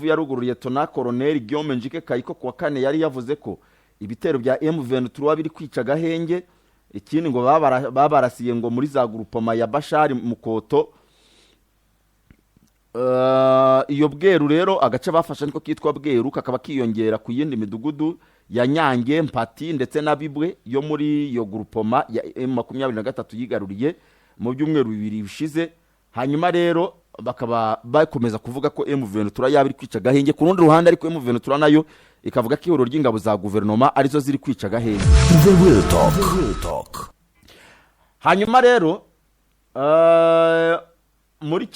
Ya ruguru, Liyetona Koroneri Guillaume Njike Kayiko, kuwa kane yari yavuze ko ibitero bya M23 biri kwica agahenge. Ikindi ngo babarasiye ngo muri za groupement ya Bashari Mukoto. Iyo Bweru rero, agace bafashe niko kitwa Bweru, kakaba kiyongera ku yindi midugudu ya Nyange, Mpati ndetse na Bibwe yo muri iyo groupement ya M23 yigaruriye mu byumweru 2 bishize. Hanyuma rero bakaba bakomeza kuvuga ko M23 yaba iri kwica agahenge. Ku rundi ruhande ariko, M23 nayo ikavuga ko ihuriro ry'ingabo za guverinoma arizo ziri kwica agahenge. The Real Talk. The Real Talk. Hanyuma rero muri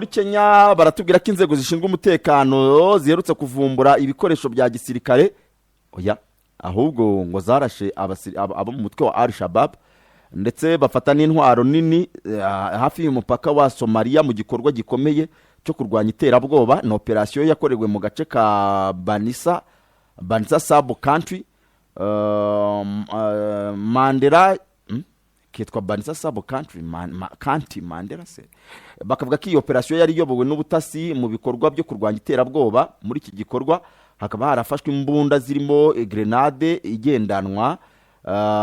Kenya baratubwira ko inzego zishinzwe umutekano ziherutse kuvumbura ibikoresho bya gisirikare, oya, ahubwo ngo zarashe abo mu mutwe wa Al Shabab, ndetse bafata n'intwaro nini hafi y'umupaka wa Somaliya mu gikorwa gikomeye cyo kurwanya iterabwoba. Ni operasiyo yakorewe mu gace ka Banisa sub county, Mandera, kitwa Banisa sub country, county Mandera se. Bakavuga ko iyi operasiyo yari iyobowe n'ubutasi mu bikorwa byo kurwanya iterabwoba. Muri iki gikorwa hakaba harafashwe imbunda zirimo grenade igendanwa,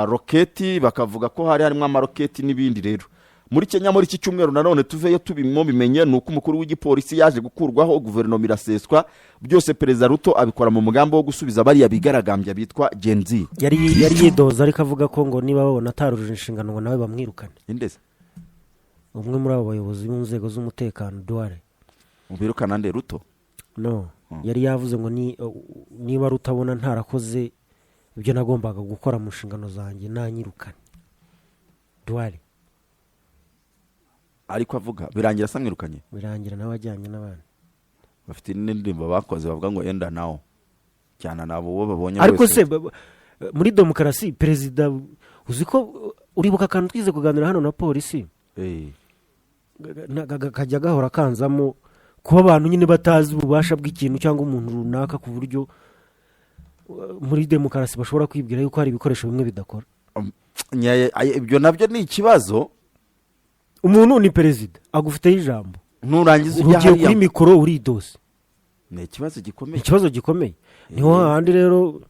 roketi, bakavuga ko hari harimo amaroketi n'ibindi. Rero muri Kenya muri iki cyumweru nanone tuveyo tubimo bimenye ni uko umukuru w'igipolisi yaje gukurwaho, guverinoma iraseswa. Byose Perezida Ruto abikora mu mugambi wo gusubiza bariya bigaragambya bitwa Gen Z. Yari yidoza, ariko avuga ko ngo niba babona atarujuje inshingano ngo nawe bamwirukane. Indeze? Umwe muri abo bayobozi mu nzego z'umutekano, Duale. Birukana nde? Ruto? No, yari yavuze ngo niba rutabona ntarakoze ibyo nagombaga gukora mu nshingano zanjye, nanyirukane Duale. Ariko avuga birangira asa mwirukanye. Birangira nawe ajyanye n'abandi. Bafite n'indirimbo bakoze bavuga ngo enda nawo cyane nabo uwo babonye Ariko wese. se muri demokarasi, perezida, uzi ko uribuka akantu twize kuganira hano na polisi, kajya gahora kanzamo kuba abantu nyine batazi ububasha bw'ikintu cyangwa umuntu runaka, ku buryo muri demokarasi bashobora kwibwira yuko hari ibikoresho bimwe bidakora. Ibyo nabyo ni ikibazo. Umuntu ni perezida, agufiteho ijambo. Nurangiza ujya Ugiye kuri hariya. mikoro uridose. Ni ikibazo gikomeye. Ikibazo gikomeye. Niho hahandi rero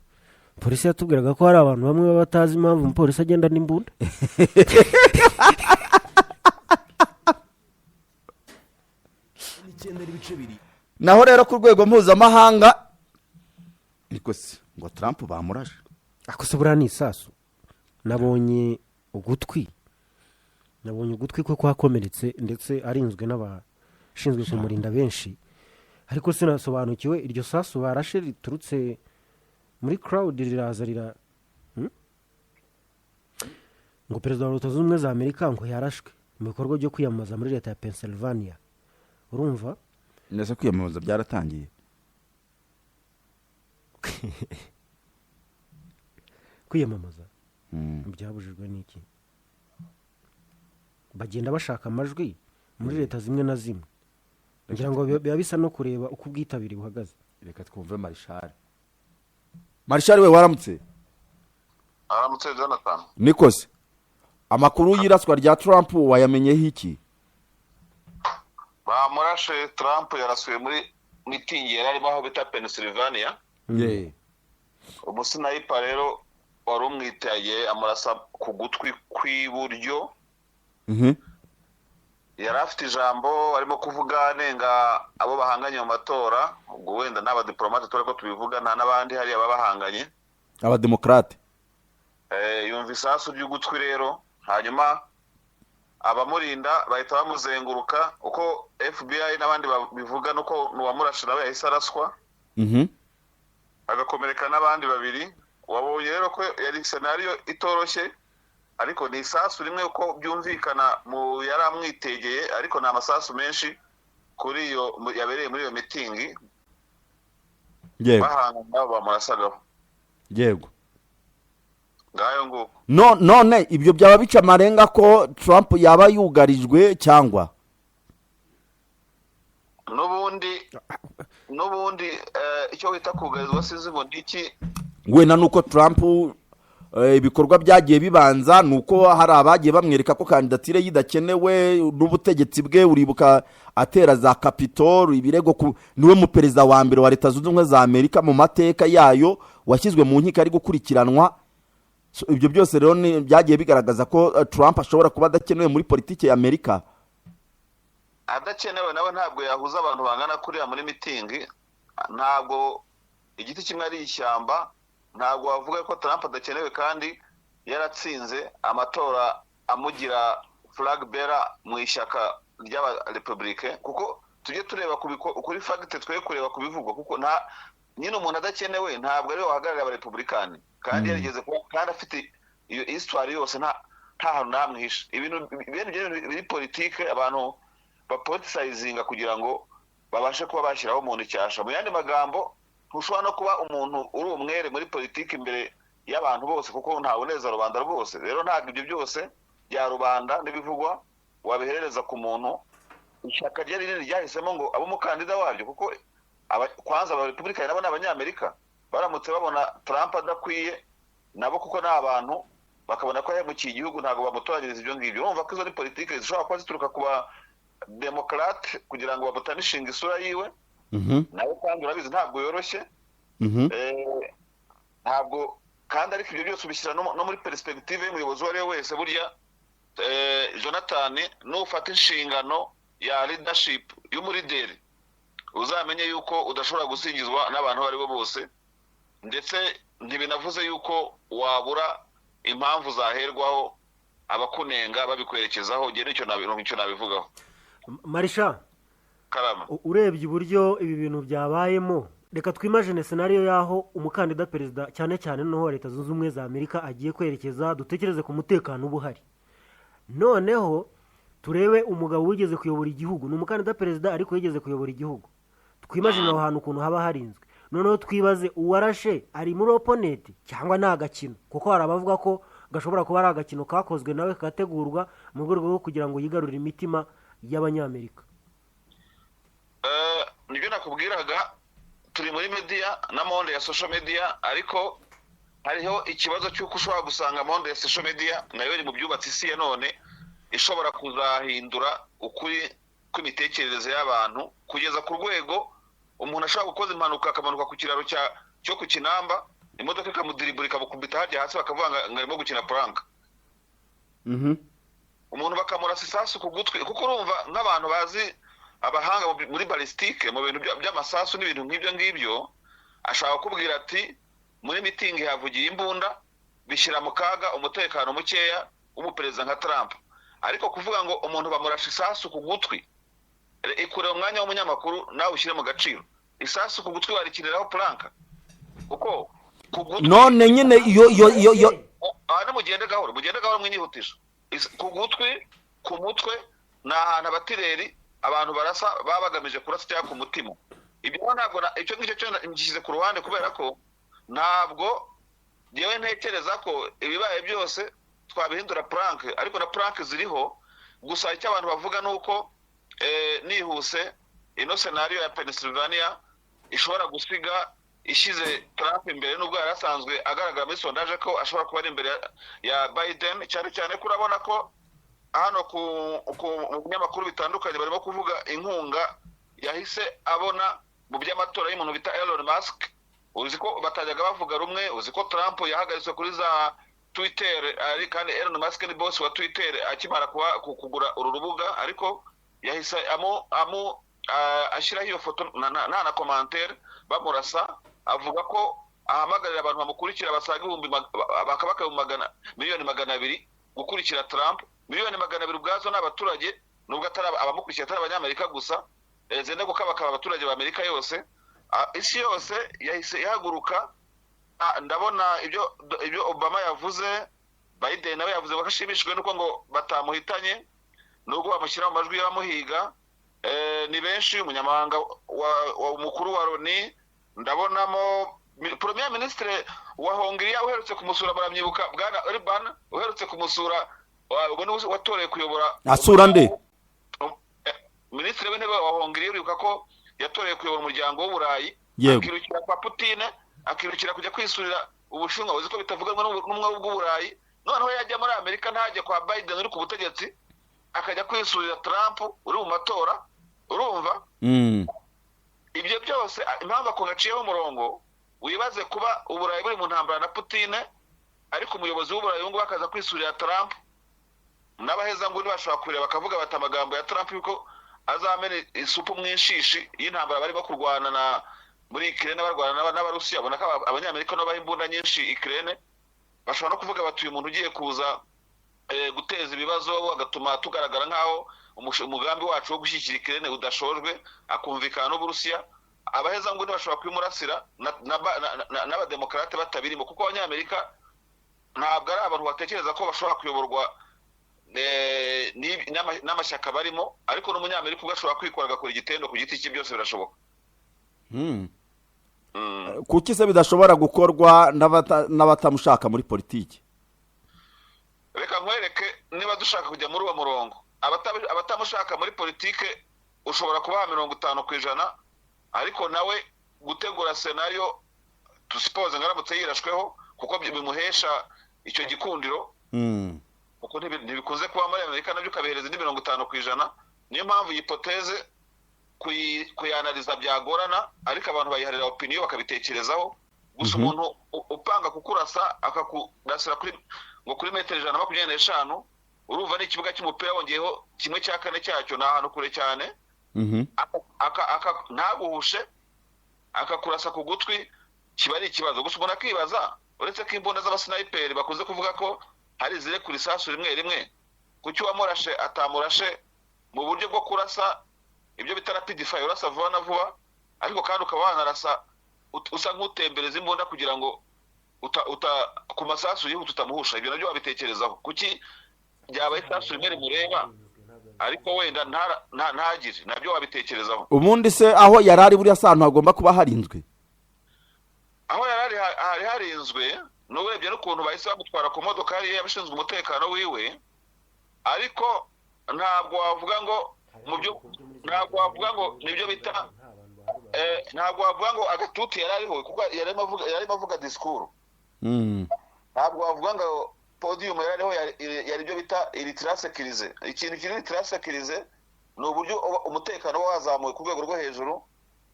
polisi yatubwiraga ko hari abantu bamwe baba batazi impamvu umupolisi agenda n'imbunda. 9.2. Naho rero ku rwego mpuzamahanga, niko se ngo Trump bamurashe? Ako se buriya ni isasu? Nabonye ugutwi kwe kwakomeretse, ndetse arinzwe n'abashinzwe kumurinda benshi, ariko sinasobanukiwe iryo sasu barashe riturutse muri crowd riraza rira? Ngo perezida wa Leta Zunze Ubumwe za Amerika ngo yarashwe mu bikorwa byo kwiyamamaza muri leta ya Pennsylvania, urumva? Ndetse kwiyamamaza byaratangiye? Kwiyamamaza byabujijwe n'iki? Bagenda bashaka amajwi muri leta zimwe na zimwe, ngira ngo biba bisa no kureba uko ubwitabire buhagaze. Reka twumve Marishari. Marishari we, waramutse? Aramutse, Jonathan. Nikoze amakuru y'iraswa rya Trump wayamenyeho iki? Bamurashe. Trump yarasuye muri mitingi yari arimo aho bita Pennsylvania. Umusniper rero wari umwitaye amurasa ku gutwi kw'iburyo. Yari afite ijambo arimo kuvuga anenga abo bahanganye mu matora. Ubwo wenda n'abadiplomate turi ko tubivuga, nta n'abandi hariya baba bahanganye. Abademokarate. Yumva isasu ry'ugutwi rero, hanyuma abamurinda bahita bamuzenguruka. Uko FBI n'abandi babivuga nuko uwamurashe nawe yahise araswa, agakomereka n'abandi babiri. Wabonye rero ko yari scenario itoroshye, ariko ni isasu rimwe uko byumvikana mu yari amwitegeye, ariko ni amasasu menshi kuri iyo yabereye muri iyo mitingi bahangana nabo bamurasagaho. Ngayo nguko. No, none ibyo byaba bica amarenga ko Trump yaba yugarijwe cyangwa? N'ubundi icyo wita kugarizwa sinzi ngo ni iki. Wenda nuko Trump Ibikorwa byagiye bibanza ni uko hari abagiye bamwereka ko kandidatire ye idakenewe n'ubutegetsi bwe. Uribuka atera za Capitol ibirego niwe muperezida wa mbere wa Leta Zunze Ubumwe za Amerika mu mateka yayo washyizwe mu nkiko ari gukurikiranwa. So, ibyo byose rero byagiye bigaragaza ko Trump ashobora kuba adakenewe muri politiki ya Amerika. Adakenewe nawe ntabwo yahuza abantu bangana kuriya muri mitingi. Ntabwo igiti kimwe ari ishyamba. Ntabwo wavuga ko Trump adakenewe kandi yaratsinze amatora amugira flag bearer mu ishyaka ry'abarepublike, kuko tujye tureba kuri fact, twe kureba ku bivugwa, kuko nta nyine umuntu adakenewe ntabwo ariwe wahagararira abarepublikani kandi yarigeze kuba, kandi afite iyo histoire yose, nta hantu na hamwe hishe ibintu bene ibyo bintu biri politike abantu bapoliticizinga kugira ngo babashe kuba bashyiraho umuntu icyasha. Mu yandi magambo, ntushobora no kuba umuntu uri umwere muri politiki imbere y'abantu bose, kuko ntawuneza rubanda rwose. Rero ntabwo ibyo byose bya rubanda n'ibivugwa wabiherereza ku muntu ishyaka rye rinini ryahisemo ngo abe umukandida waryo, kuko kwanza abarepublikani nabo ni Abanyamerika. Baramutse babona Trump adakwiye nabo, kuko ni abantu, bakabona ko yahemukiye igihugu, ntabwo bamutoranyiriza ibyo ngibyo. Urumva ko izo ni politiki zishobora kuba zituruka ku ba demokarate kugira ngo bamutanishinga isura yiwe. Nawe kandi urabizi ntabwo yoroshye. Ntabwo kandi, ariko ibyo byose ubishyira no muri perspective y'umuyobozi uwo ari we wese. Burya Jonathan, nufata inshingano ya leadership y'umulideri, uzamenye yuko udashobora gusingizwa n'abantu abo ari bo bose, ndetse ntibinavuze yuko wabura impamvu zaherwaho abakunenga babikwerekezaho. Njye nicyo nabivugaho. Marisha. Karama. Urebye uburyo ibi bintu byabayemo, reka twimagine scenario y'aho umukandida perezida, cyane cyane noneho wa Leta Zunze Ubumwe za Amerika, agiye kwerekeza. Dutekereze ku mutekano uba uhari. Noneho turebe umugabo wigeze kuyobora igihugu, ni umukandida perezida ariko yigeze kuyobora igihugu. Twimagine aho hantu ukuntu haba harinzwe. Noneho twibaze, uwarashe ari muri opponent cyangwa ni agakino? Kuko hari abavuga ko gashobora kuba ari agakino kakozwe nawe kagategurwa mu rwego rwo kugira ngo yigarurire imitima y'Abanyamerika. Nibyo nakubwiraga, turi muri media na monde ya social media, ariko hariho ikibazo cy'uko ushobora gusanga monde ya social media nayo iri mu byubatse isi ya none, ishobora kuzahindura ukuri kw'imitekerereze y'abantu kugeza ku rwego umuntu ashobora gukoza impanuka akamanuka ku kiraro cyo ku Kinamba, imodoka ikamudiribura ikamukubita harya hasi, bakavuga ngo arimo gukina prank. Umuntu bakamurasa isasu ku gutwi, kuko urumva nk'abantu bazi, abahanga muri balistique, mu bintu by'amasasu n'ibintu nk'ibyo ngibyo, ashobora kukubwira ati muri mitingi havugiye imbunda, bishyira mu kaga umutekano mukeya w'umuperezida nka Trump. Ariko kuvuga ngo umuntu bamurashe isasu ku gutwi, ikure mu mwanya w'umunyamakuru nawe ushyire mu gaciro, isasu ku gutwi warikiniraho prank? Kuko ku gutwi None nyine iyo Aha nimugende gahoro, mugende gahoro, mwinyihutisha. Ku gutwi, ku mutwe ni ahantu abatireri, abantu barasa baba bagamije kurasa, cyangwa ku mutima. Ibyo ntabwo icyo ngicyo cyo ngishyize ku ruhande, kubera ko ntabwo ngewe ntekereza ko ibibaye byose twabihindura prank, ariko na prank ziriho. Gusa icyo abantu bavuga ni uko nihuse ino scenario ya Pennsylvania ishobora gusiga ishyize Trump imbere, nubwo yari asanzwe agaragara muri sondage ko ashobora kuba ari imbere ya Biden, cyane cyane ko urabona ko hano ku mu binyamakuru bitandukanye barimo kuvuga inkunga yahise abona mu by'amatora y'umuntu bita Elon Musk. Uzi ko batajyaga bavuga rumwe, uzi ko Trump yahagaritswe kuri za Twitter, ari kandi Elon Musk ni boss wa Twitter akimara kugura uru rubuga, ariko yahise amu ashyiraho iyo foto nta na commentaire bamurasa, avuga ko ahamagarira abantu bamukurikira basaga ibihumbi bakabaka 200,000,000 gukurikira Trump. 200,000,000 ubwazo ni abaturage, nubwo atari abamukurikiye atari Abanyamerika gusa, zenda gukabakaba abaturage ba Amerika yose. Isi yose yahise ihaguruka. Ndabona ibyo Obama yavuze, Biden nawe yavuze ko ashimishijwe nuko ngo batamuhitanye nubwo bamushyira mu majwi y'abamuhiga. Ni benshi, umunyamabanga wa mukuru wa Loni, ndabonamo Premier Ministre wa Hongiriya uherutse kumusura, muramwibuka, bwana Orban uherutse kumusura, ubwo niwe watoreye kuyobora. Asura nde? Minisitiri w'intebe wa Hongiriya, uribuka ko yatoreye kuyobora umuryango w'Uburayi. Yego. Akirukira kwa Putine, akirukira kujya kwisurira. Ubushinwa uzi ko bitavuganwa n'ubumwe bw'Uburayi. Noneho yajya muri Amerika ntajye kwa Biden uri ku butegetsi, akajya kwisurira Trump uri mu matora. Urumva ibyo byose impamvu ako gaciyeho umurongo. Wibaze kuba Uburayi buri mu ntambara na Putin, ariko umuyobozi w'Uburayi ubu ngubu akaza kwisurira Trump. N'abahezanguni bashobora kureba bakavuga bati amagambo ya Trump yuko azamena isupu mu inshishi y'intambara barimo kurwana na muri Ukraine, barwana n'Abarusiya. Ubona ko Abanyamerika nabo baha imbunda nyinshi Ukraine. Bashobora no kuvuga bati uyu muntu ugiye kuza guteza ibibazo, agatuma tugaragara nk'aho umugambi wacu wo gushyigikira Ukraine udashojwe, akumvikana n'Uburusiya. Abahezanguni bashobora kubimurasira n'Abademokarate batabirimo, kuko Abanyamerika ntabwo ari abantu batekereza ko bashobora kuyoborwa n'amashyaka barimo, ariko n'Umunyamerika ubwo ashobora kwikora agakora igitendo ku giti cye, byose birashoboka. Kuki se bidashobora gukorwa n'abatamushaka muri politiki? Reka nkwereke, niba dushaka kujya muri uwo murongo, abatamushaka muri politiki ushobora kubaha 50%, ariko nawe gutegura scénario, dusuppose ngo aramutse yirashweho, kuko bimuhesha icyo gikundiro, kuko ntibikunze kuba muri Amerika, nabyo ukabihereza indi 50%. Niyo mpamvu iyi hypothèse kuyanalyza byagorana, ariko abantu bayiharira opinion bakabitekerezaho gusa. Umuntu upanga kukurasa, akakurasira kuri ngo kuri metero 125, urumva ni ikibuga cy'umupira wongeyeho 1/4 cyacyo, ni ahantu kure cyane, ntaguhushe, akakurasa ku gutwi, kiba ari ikibazo. Gusa umuntu akibaza, uretse ko imbunda z'abasniper bakunze kuvuga ko hari izirekura isasu rimwe rimwe, kuki uwamurashe atamurashe mu buryo bwo kurasa ibyo bita rapid fire, urasa vuba na vuba, ariko kandi ukaba wanarasa usa nk'utembereza imbunda kugira ngo uta ku masasu yihuta utamuhusha? Ibyo nabyo wabitekerezaho. Kuki byabaye isasu rimwe rimureba, ariko wenda ntagire? Nabyo wabitekerezaho. Ubundi se aho yari ari, buriya si ahantu hagomba kuba harinzwe? Aho yari ari hari harinzwe, n'urebye n'ukuntu bahise bamutwara ku modoka yari y'abashinzwe umutekano wiwe. Ariko ntabwo wavuga ngo mu byo, ntabwo wavuga ngo nibyo bita ntabwo wavuga ngo agatuti yari ariho, kuko yarimo avuga disikuru. Ntabwo wavuga ngo podium yari ariho yari ibyo bita ultra sécurisé. Ikintu kiri ultra sécurisé ni uburyo umutekano uba wazamuwe ku rwego rwo hejuru.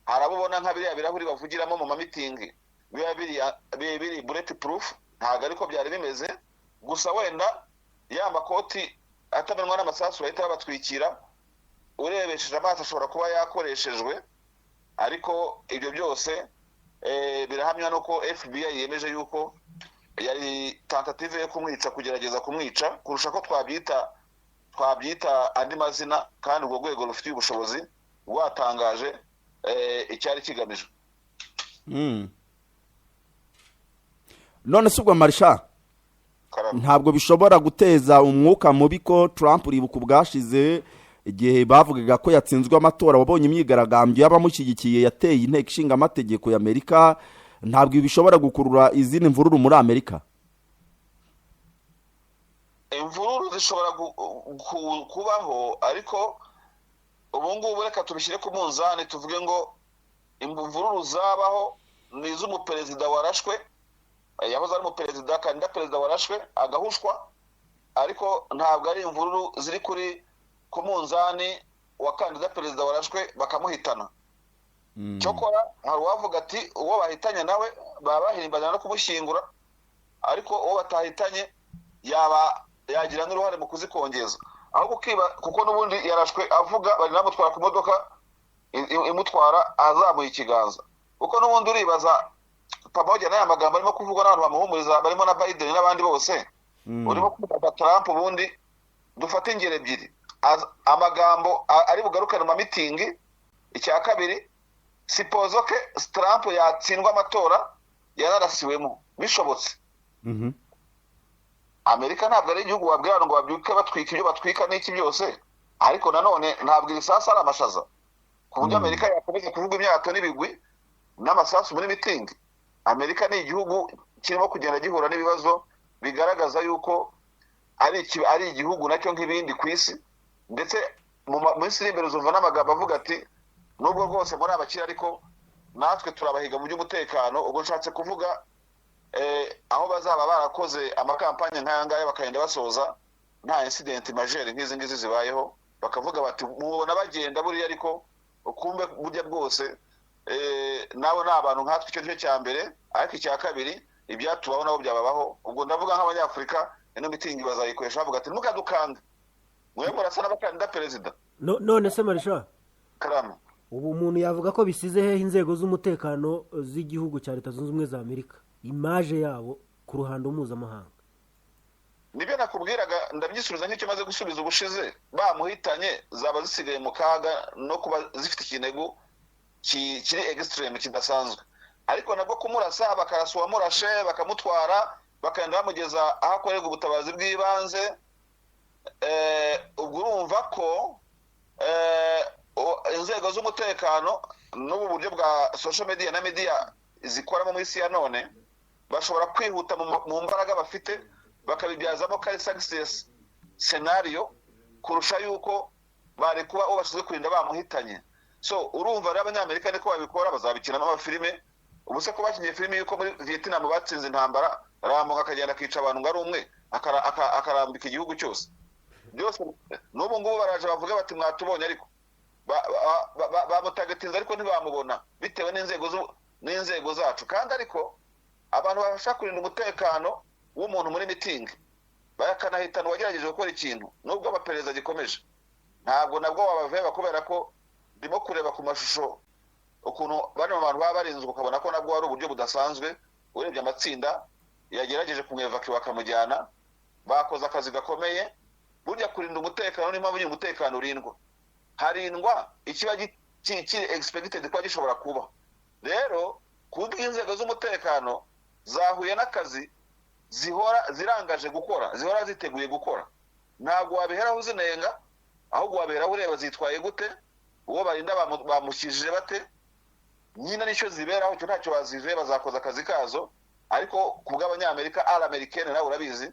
Hari abo ubona nka biriya birahuri bavugiramo mu mamitingi biba biri bullet proof, ntabwo ariko byari bimeze. Gusa wenda ya makoti atamenwa n'amasasu bahita babatwikira, urebesheje amaso ashobora kuba yakoreshejwe. Ariko ibyo byose birahamywa nuko FBI yemeje yuko yari tentative yo kumwica, kugerageza kumwica, kurusha ko twabyita andi mazina, kandi urwo rwego rufitiye ubushobozi rwatangaje icyari kigamijwe. None se ubwo marisha, Karame. ntabwo bishobora guteza umwuka mubi ko Trump, uribuka ubwashize igihe bavugaga ko yatsinzwe amatora, wabonye imyigaragambyo y'abamushyigikiye yateye Inteko Ishinga Amategeko y'Amerika? Ntabwo ibi bishobora gukurura izindi mvururu muri Amerika? Imvururu zishobora kubaho, ariko ubu ngubu reka tubishyire ku munzani, tuvuge ngo imvururu zabaho ni iz'umuperezida warashwe, yahoze ari umuperezida, kandida perezida warashwe agahushwa, ariko ntabwo ari imvururu ziri ku munzani wa kandida perezida warashwe bakamuhitana. Cyokora hari uwavuga ati uwo bahitanye nawe baba bahimbana no kumushyingura, ariko uwo batahitanye yaba yagira n'uruhare mu kuzikongeza aho kukiba, kuko n'ubundi yarashwe avuga, bari namutwara ku modoka imutwara azamuye ikiganza. Kuko n'ubundi uribaza, pamoja n'aya magambo arimo kuvugwa n'abantu bamuhumuriza barimo na Biden n'abandi bose, urimo kwibaza Trump. Ubundi dufate ingero ebyiri: amagambo ari bugarukane mu mamitingi. Icya kabiri, suppose que Trump yatsindwa amatora yararasiwemo, bishobotse. Amerika ntabwo ari igihugu wabwira abantu ngo babyuke batwika ibyo batwika n'iki byose, ariko nanone ntabwo ibisasu ari amashaza ku buryo Amerika yakomeza kuvuga imyato n'ibigwi n'amasasu muri mitingi. Amerika ni igihugu kirimo kugenda gihura n'ibibazo bigaragaza yuko ari igihugu nacyo nk'ibindi ku isi. Ndetse mu minsi iri imbere uzumva n'amagambo avuga ati nubwo rwose muri abakire, ariko natwe turabahiga mu by'umutekano. Ubwo nshatse kuvuga Aho bazaba barakoze amakampanye nk'aya ngaya, bakagenda basoza nta incident majeure nk'izi ngizi zibayeho, bakavuga bati: "Mubona bagenda buriya, ariko ukumbe burya bwose nabo ni abantu nkatwe." Icyo nicyo cya mbere. Ariko icya kabiri, ibyatubaho nabo byababaho. Ubwo ndavuga nk'Abanyafurika, ino mitingi bazayikoresha bavuga ati: "Ntimukadukanga, mwe murasa n'abakandida perezida." None se marisha, Karama. ubu umuntu yavuga ko bisize hehe inzego z'umutekano z'igihugu cya Leta Zunze Ubumwe za Amerika, image yabo ku ruhando mpuzamahanga? Nibyo nakubwiraga, ndabyisubiza nk'icyo maze gusubiza ubushize. Bamuhitanye, zaba zisigaye mu kaga no kuba zifite ikintego kiri extreme, kidasanzwe. Ariko nabwo kumurasa, bakarasa uwamurashe, bakamutwara, bakagenda bamugeza aho akorerwa ubutabazi bw'ibanze, ubwo urumva ko inzego z'umutekano n'ubu buryo bwa social media na media zikoramo mu isi ya none, bashobora kwihuta mu mbaraga bafite, bakabibyazamo kari success scenario kurusha yuko bari kuba uwo bashinzwe kurinda bamuhitanye. So urumva rero, Abanyamerika niko babikora, bazabikinamo amafilime. Ubu se ko bakinnye filime yuko muri Vietnam batsinze intambara, Rambo akagenda akica abantu ngo ari umwe, akarambika igihugu cyose byose, n'ubu ngubu baraje bavuga bati: "Mwatubonye," ariko bamutagatinze, ariko ntibamubona bitewe n'inzego zacu. Kandi ariko abantu babasha kurinda umutekano w'umuntu muri mitingi, bakanahitana uwagerageje gukora ikintu, nubwo amaperereza agikomeje, ntabwo nabwo wabaveba, kubera ko ndimo kureba ku mashusho ukuntu bano bantu baba barinzwe, ukabona ko nabwo ari uburyo budasanzwe. Urebye amatsinda yagerageje kumwevakiwa bakamujyana, bakoze akazi gakomeye. Burya kurinda umutekano, niyo mpamvu nyine umutekano urindwa, harindwa ikiba kiri expected kuba gishobora kuba. Rero ku bw'inzego z'umutekano zahuye n'akazi zihora zirangaje gukora, zihora ziteguye gukora, ntabwo wabiheraho uzinenga, ahubwo wabiheraho ureba zitwaye gute, uwo barinda bamushyijije bate. Nyine nicyo ziberaho, icyo ntacyo bazivuye, bazakoza akazi kazo. Ariko ku bw'Abanyamerika à l'américaine, nawe urabizi,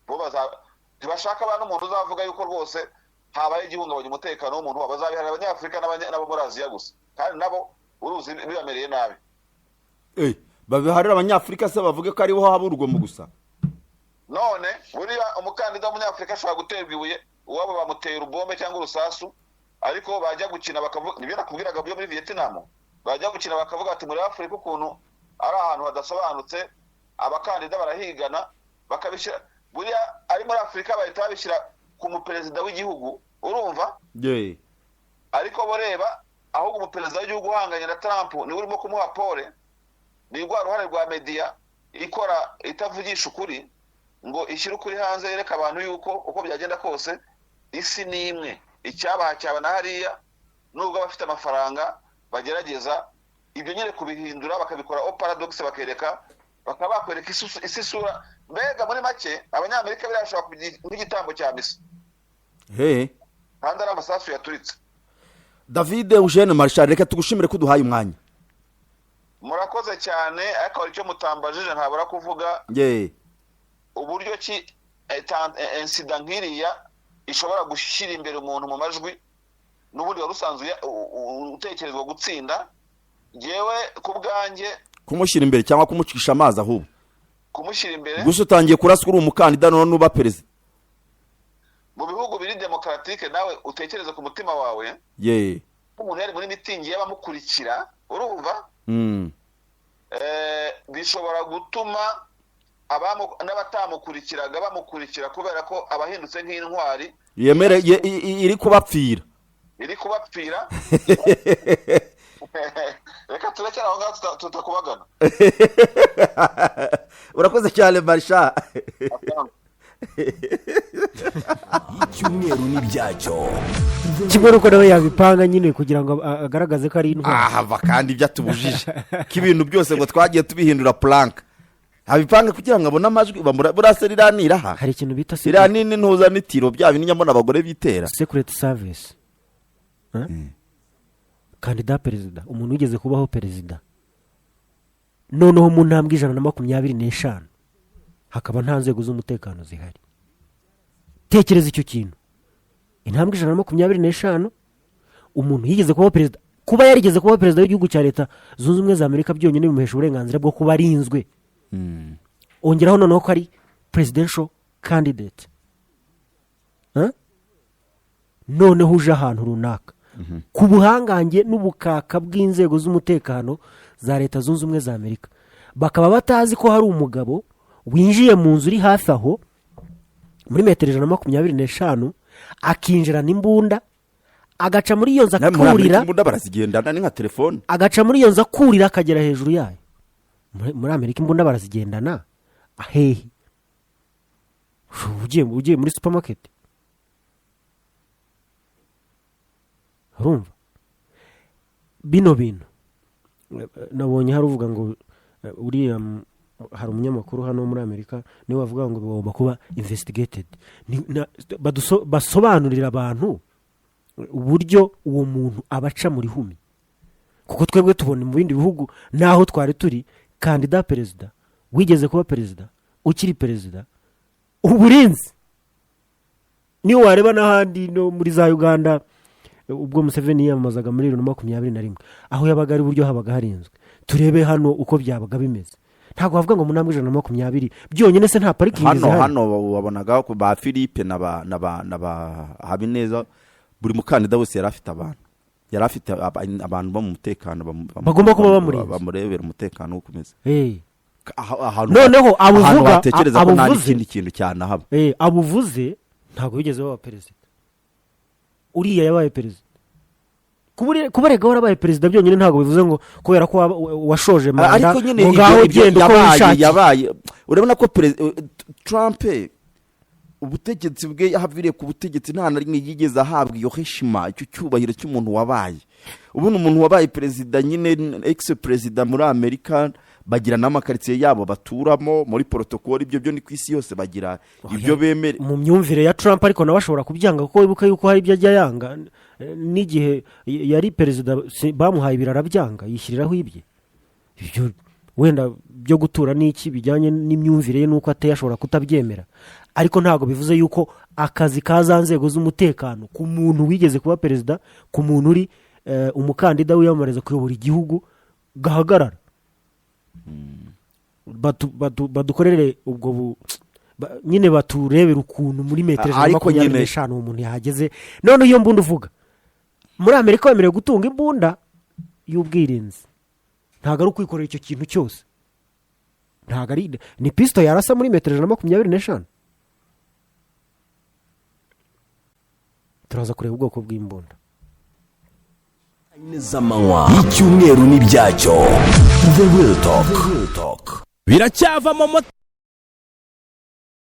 bo ntibashaka ba n'umuntu uzavuga yuko rwose habaye igihungabanya umutekano w'umuntu wabo. Bazabiharira Abanyafurika n'abo muri Aziya gusa, kandi nabo uruzi bibamereye nabi. Babiharira Abanyafurika se, bavuge ko ariho haba urugomo gusa? None buriya umukandida w'Umunyafurika ashobora guterwa ibuye, uwabo bamuteye urubombe cyangwa urusasu, ariko bajya gukina bakavuga, nibyo nakubwiraga byo muri Vietnam, bajya gukina bakavuga bati: "Muri Afurika ukuntu ari ahantu hadasobanutse, abakandida barahigana," bakabishyira, buriya ari muri Afurika bahita babishyira ku muperezida w'igihugu, urumva? Ariko bo reba, ahubwo umuperezida w'igihugu uhanganye na Trump niwe urimo kumuha pole. Ni rwa ruhare rwa media ikora itavugisha ukuri ngo ishyire ukuri hanze, yereke abantu yuko uko byagenda kose isi ni imwe, icyabaha cyaba na hariya. Nubwo abafite amafaranga bagerageza ibyo nyine kubihindura, bakabikora au paradoxe, bakereka, bakaba bakwereka isi isura. Mbega muri make, Abanyamerika birashobora kugira nk'igitambo cya misa kandi ari amasasu yaturitse. David Eugene Marshal, reka tugushimire ko uduhaye umwanya. Murakoze cyane, ariko hari icyo mutambajije ntabura kuvuga. Uburyo ki incident nk'iriya ishobora gushyira imbere umuntu mu majwi n'ubundi wari usanzwe utekerezwa gutsinda, ngewe ku bwanjye, Kumushyira imbere cyangwa kumucisha amazi ahubwo? Kumushyira imbere. Gusa utangiye kuraswa uri umukandida, none nuba perezida. Mu bihugu biri démocratique, nawe utekereze ku mutima wawe, umuntu yari muri mitingi y'abamukurikira, urumva? Bishobora gutuma n'abatamukurikiraga bamukurikira, kubera ko abahindutse nk'intwari. Yemere iri kubapfira. Iri kubapfira. Reka turekere aho ngaho tutakubagana. Urakoze cyane, Marisha. Asante. Icyumweru n'ibyacyo. Kimwe nuko nawe yabipanga nyine kugira ngo agaragaze ko ari intwari. Ahava kandi ibyo atubujije ko ibintu byose ngo twagiye tubihindura prank, abipanga kugira ngo abone amajwi. Burase riranira aha. Hari ikintu bita Iriya nini ntuza n'itiro bya bindi nyambona abagore bitera. Secret service. Huh? Kandida perezida, umuntu wigeze kubaho perezida, noneho mu ntambwe 125 hakaba nta nzego z'umutekano zihari. Tekereza icyo kintu, intambwe 125, umuntu yigeze kubaho perezida. Kuba yarigeze kuba perezida w'igihugu cya Leta Zunze Ubumwe za Amerika byonyine bimuhesha uburenganzira bwo kuba arinzwe. Ongeraho noneho ko ari presidential candidate. Eh? Noneho uje ahantu runaka, ku buhangange n'ubukaka bw'inzego z'umutekano za Leta Zunze Ubumwe za Amerika, bakaba batazi ko hari umugabo winjiye mu nzu uri hafi aho muri metero 125, akinjirana imbunda, agaca muri iyo nzu, Nawe muri Amerika akurira. Imbunda barazigendana, ni nka telefone. Agaca muri iyo nzu, akurira, akagera hejuru yayo. Muri Amerika imbunda barazigendana hehe? Ugiye muri supermarket, urumva bino bintu. Nabonye hari uvuga ngo uriya hari umunyamakuru hano muri Amerika niwe wavuga ngo bigomba kuba investigated. Basobanurira abantu uburyo uwo muntu abaca muri humi, kuko twebwe tubona mu bindi bihugu n'aho twari turi, kandida perezida, wigeze kuba perezida, ukiri perezida, uburinzi. Niyo wareba n'ahandi, no muri za Uganda, ubwo Museveni yiyamamazaga muri 2021, aho yabaga ari uburyo habaga harinzwe. Turebe hano uko byabaga bimeze. Ntabwo bavuga ngo mu ntambwe 120 byonyine se nta parikingi Hano zihari? Hano wabonaga ko ba Philippe na ba Habineza, buri mukandida wese yari afite abantu, yari afite abantu bo mu mutekano Bagomba kuba bamurinze. Bamurebera umutekano uko umeze. Ahantu Noneho ahantu abuvuga watekereza ko nta abuvuze n'ikindi kintu cyanahaba. Abuvuze ntabwo bigeze baba perezida. Uriya yabaye perezida. Kuba rega warabaye perezida byonyine ntabwo bivuze ngo kubera ko washoje manda Ariko nyine ngo ngaho ibyo genda uko yabaye wishakiye. Yabaye, urabona ko Trump, ubutegetsi bwe, yahaviriye ku butegetsi nta na rimwe yigeze ahabwa iyo heshima, icyo cyubahiro cy'umuntu wabaye. Ubundi umuntu wabaye perezida nyine, ex perezida muri Amerika, bagira n'amakaritsiye yabo baturamo muri protocole. Ibyo byo ni ku isi yose, bagira ibyo bemere. Mu myumvire ya Trump ariko nawe ashobora kubyanga, kuko wibuka yuko hari ibyo ajya yanga. N'igihe yari perezida bamuhaye ibiro arabyanga, yishyiriraho ibye. Ibyo wenda byo gutura n'iki bijyanye n'imyumvire ye n'uko ateye, ashobora kutabyemera, ariko ntabwo bivuze yuko akazi ka za nzego z'umutekano ku muntu wigeze kuba perezida, ku muntu uri umukandida wiyamamariza kuyobora igihugu, gahagarara. Badukorere ubwo nyine baturebere ukuntu muri metero ijana na Ariko makumyabiri nyine- n'eshanu uwo muntu yahageze. Noneho iyo mbunda uvuga, muri Amerika wemerewe gutunga imbunda y'ubwirinzi, ntabwo ari ukwikorera icyo kintu cyose. Ntabwo ari ni pisito yarasa muri metero 125. Turaza kureba ubwoko bw'imbunda. Z'amanywa y'icyumweru n'ibyacyo, The Real Talk. Biracyavamo moto.